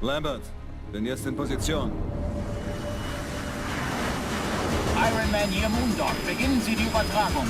Lambert, bin jetzt in Position. Iron Man hier Moondog. Beginnen Sie die Übertragung.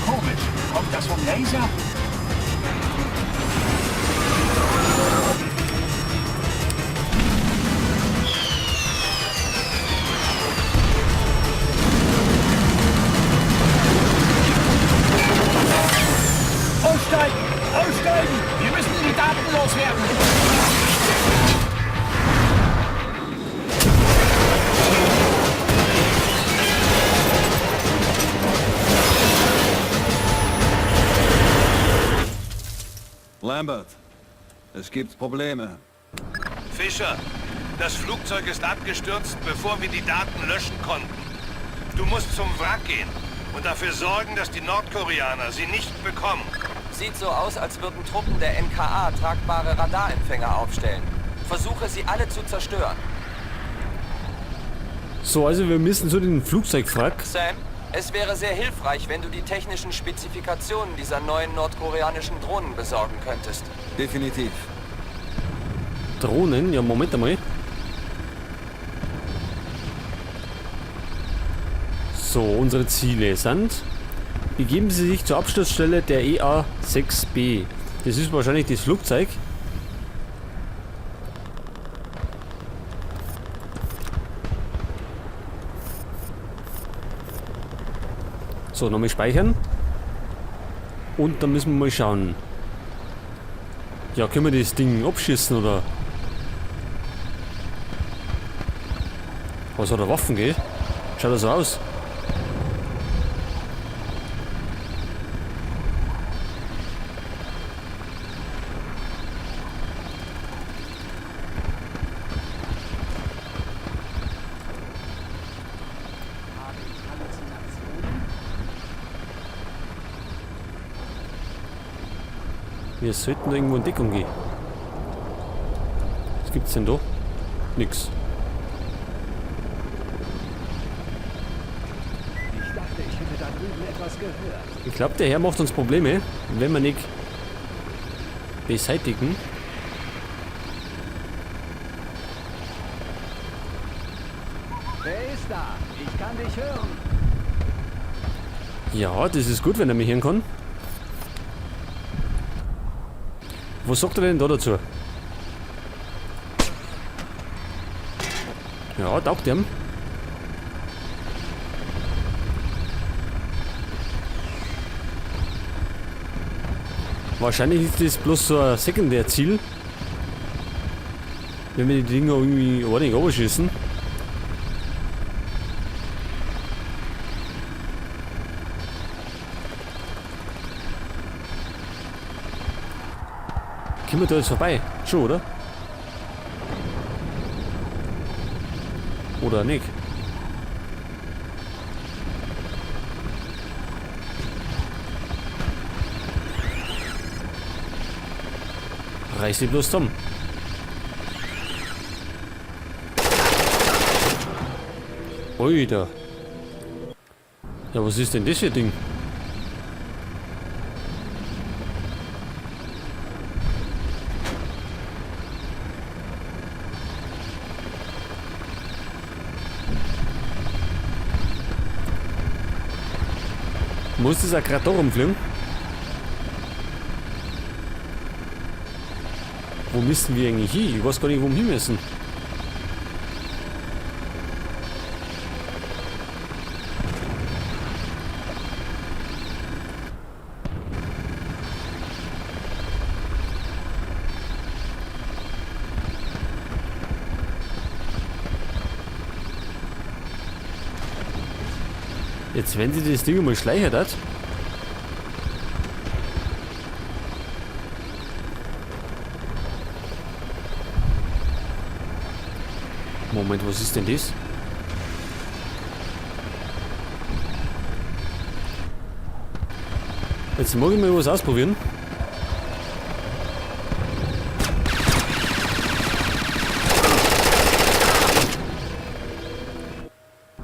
Komisch. Kommt das vom Laser? Aussteigen! Aussteigen! Wir müssen die Daten loswerden! Lambert, es gibt Probleme. Fischer, das Flugzeug ist abgestürzt, bevor wir die Daten löschen konnten. Du musst zum Wrack gehen und dafür sorgen, dass die Nordkoreaner sie nicht bekommen. Sieht so aus, als würden Truppen der NKA tragbare Radarempfänger aufstellen. Versuche sie alle zu zerstören. So, also wir müssen zu den Flugzeugwrack. Sam, es wäre sehr hilfreich, wenn du die technischen Spezifikationen dieser neuen nordkoreanischen Drohnen besorgen könntest. Definitiv. Drohnen, ja Moment einmal. So, unsere Ziele sind: Begeben Sie sich zur Absturzstelle der EA-6B. Das ist wahrscheinlich das Flugzeug. So, nochmal speichern. Und dann müssen wir mal schauen. Ja, können wir das Ding abschießen oder? Was hat er Waffen, gell? Schaut das so aus. Wir sollten da irgendwo in Deckung gehen. Was gibt's denn da? Nix. Ich dachte, ich hätte da drüben etwas gehört. Ich glaube, der Herr macht uns Probleme, wenn wir nicht beseitigen. Wer ist da? Ich kann dich hören. Ja, das ist gut, wenn er mich hören kann. Was sagt er denn da dazu? Ja, taugt ihm. Wahrscheinlich ist das bloß so ein Sekundärziel. Wenn wir die Dinger irgendwie ordentlich runterschießen. Kommen wir da jetzt vorbei? Schon, oder? Oder nicht? Reiß dich bloß zusammen. Oida. Ja, was ist denn das für ein Ding? Muss das auch gerade da rumfliegen? Wo müssen wir eigentlich hin? Ich weiß gar nicht, wo wir hin müssen. Jetzt, wenn sie das Ding mal schleichert hat. Moment, was ist denn das? Jetzt mag ich mal was ausprobieren.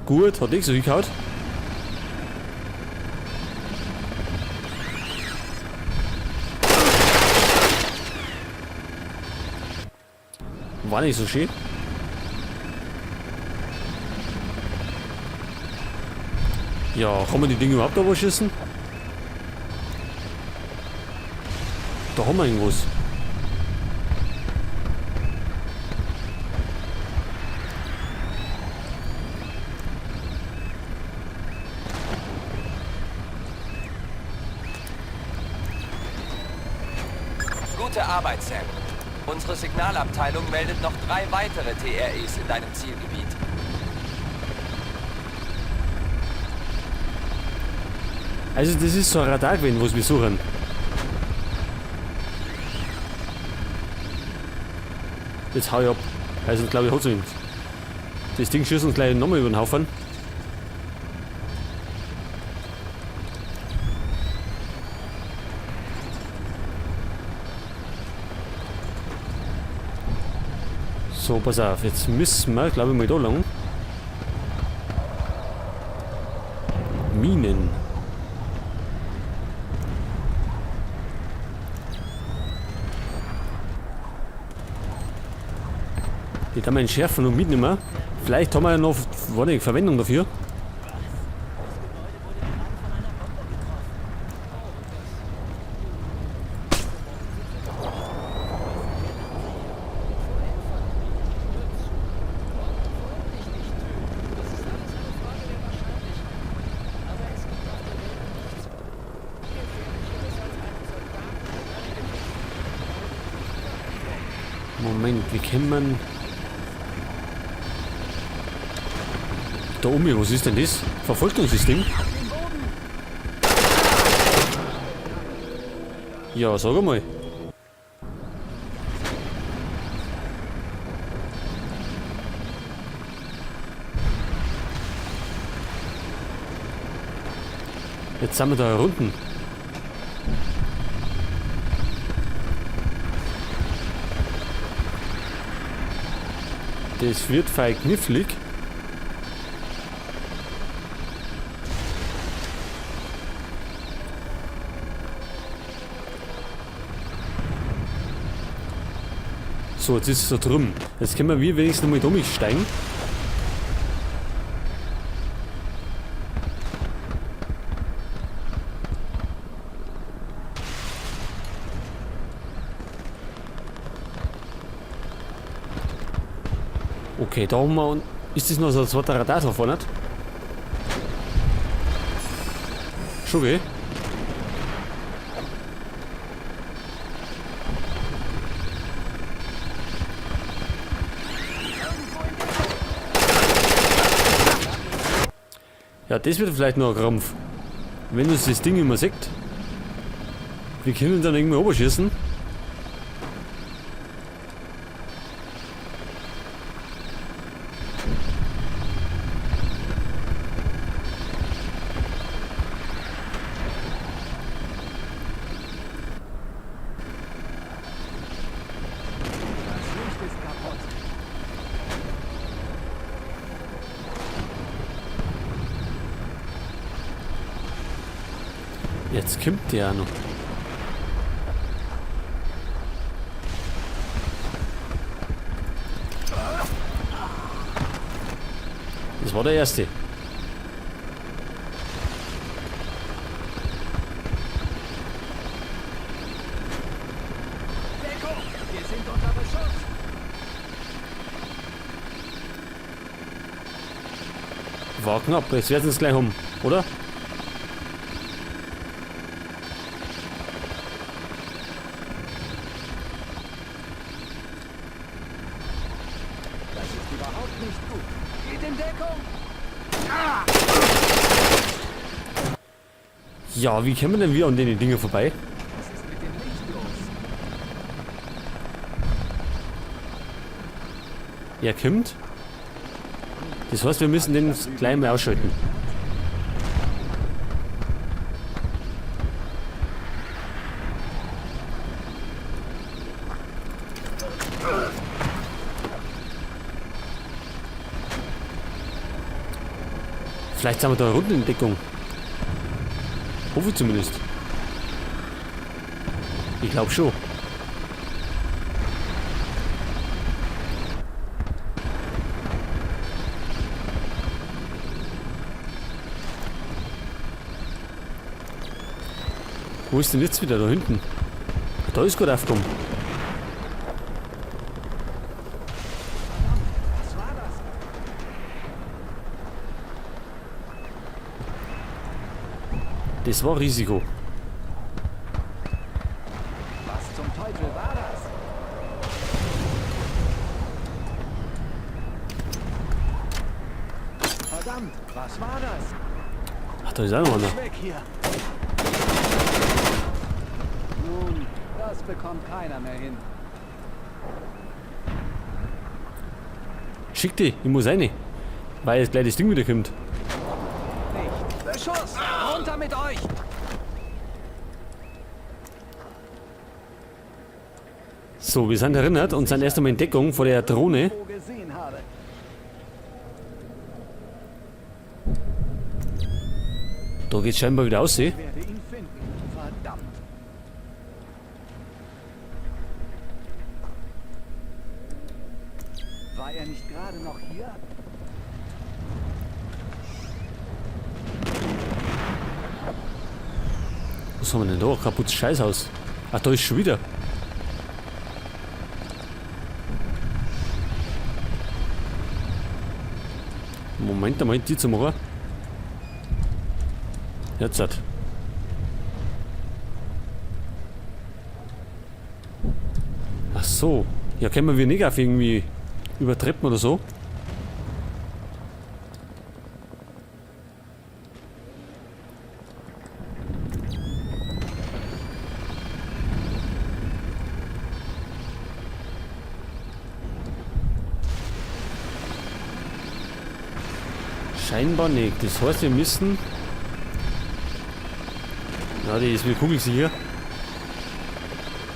Gut, hat nichts so hingehauen. War nicht so schön. Ja, kann man die Dinge überhaupt aber schießen? Da haben wir irgendwas. Gute Arbeit, Sam. Unsere Signalabteilung meldet noch 3 weitere TREs in deinem Zielgebiet. Also das ist so ein Radar gewesen, was wir suchen. Jetzt hau ich ab. Also glaube ich hat's nicht. Das Ding schießt uns gleich nochmal über den Haufen. So, pass auf, jetzt müssen wir, glaube ich, mal da lang. Minen. Die kann man entschärfen und mitnehmen. Vielleicht haben wir ja noch, warte, Verwendung dafür. Moment, wie kann man... Da oben, was ist denn das? Verfolgt uns das Ding? Ja, sag einmal. Jetzt sind wir da unten. Das wird fein knifflig. So, jetzt ist es da drüben. Jetzt können wir wenigstens nochmal da steigen. Okay, da haben wir... Ist das noch so ein zweiter Radar drauf, oder nicht? Schon, gell? Ja, das wird vielleicht noch ein Krampf. Wenn uns das Ding immer sieht. Wir können dann irgendwie runterschießen. Das Licht ist kaputt. Jetzt kommt der ja noch. Das war der erste. Deckung! Wir sind unter Beschuss! War knapp, jetzt werden sie es gleich um, oder? Das ist überhaupt nicht gut. Geht in Deckung! Ja, wie kommen denn wir an den Dingen vorbei? Was ist mit dem Licht los? Er kommt. Das heißt, wir müssen den gleich mal ausschalten. Vielleicht sind wir da unten in Deckung. Hoffe ich zumindest. Ich glaube schon. Wo ist denn jetzt wieder? Da hinten. Da ist gerade aufgekommen. Was war das? Das war Risiko. Was zum Teufel war das? Verdammt, was war das? Ach, da ist auch noch einer. Weg hier! Nun, das bekommt keiner mehr hin. Schick die, ich muss rein. Weil jetzt gleich das Ding wieder kommt. Nicht. Beschuss! Runter mit euch! So, wir sind erinnert und sind erst einmal in Deckung vor der Drohne. Da geht's scheinbar wieder aus. Ich werde ihn finden. Verdammt. War er nicht gerade noch hier? Was haben wir denn da? Kaputtes Scheißhaus. Ach, da ist schon wieder. Moment einmal, die zu machen. Jetzt hat. Ach so. Ja, können wir nicht auf irgendwie über Treppen oder so? Scheinbar nicht. Das heißt, wir müssen... Ja, die ist mir kugelsicher.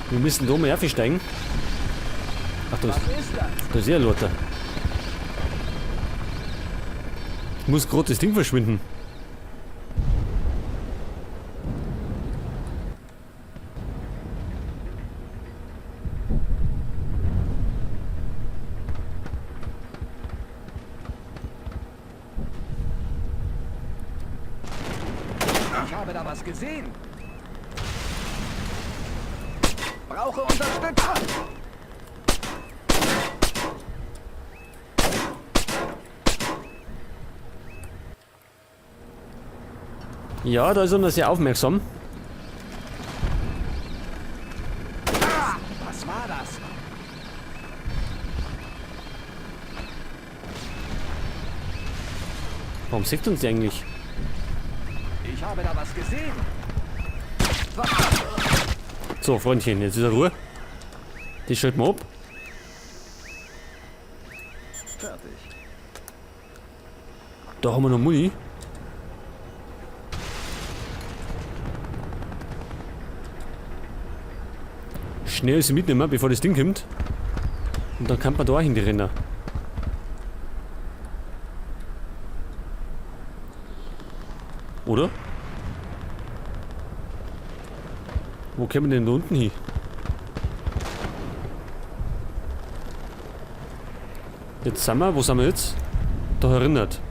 Wir müssen da mal aufsteigen. Ach, da ist ja lauter. Muss gerade das Ding verschwinden. Ich habe da was gesehen. Brauche Unterstützung. Ja, da ist er sehr aufmerksam. Was war das? Warum sieht uns die eigentlich? Ich habe da was gesehen. So, Freundchen, jetzt ist er Ruhe. Die schalten wir ab. Fertig. Da haben wir noch Muni. Schnell sie mitnehmen, bevor das Ding kommt. Und dann kann man da auch in die Renner. Oder? Wo kämen wir denn da unten hin? Jetzt sind wir, wo sind wir jetzt? Da erinnert.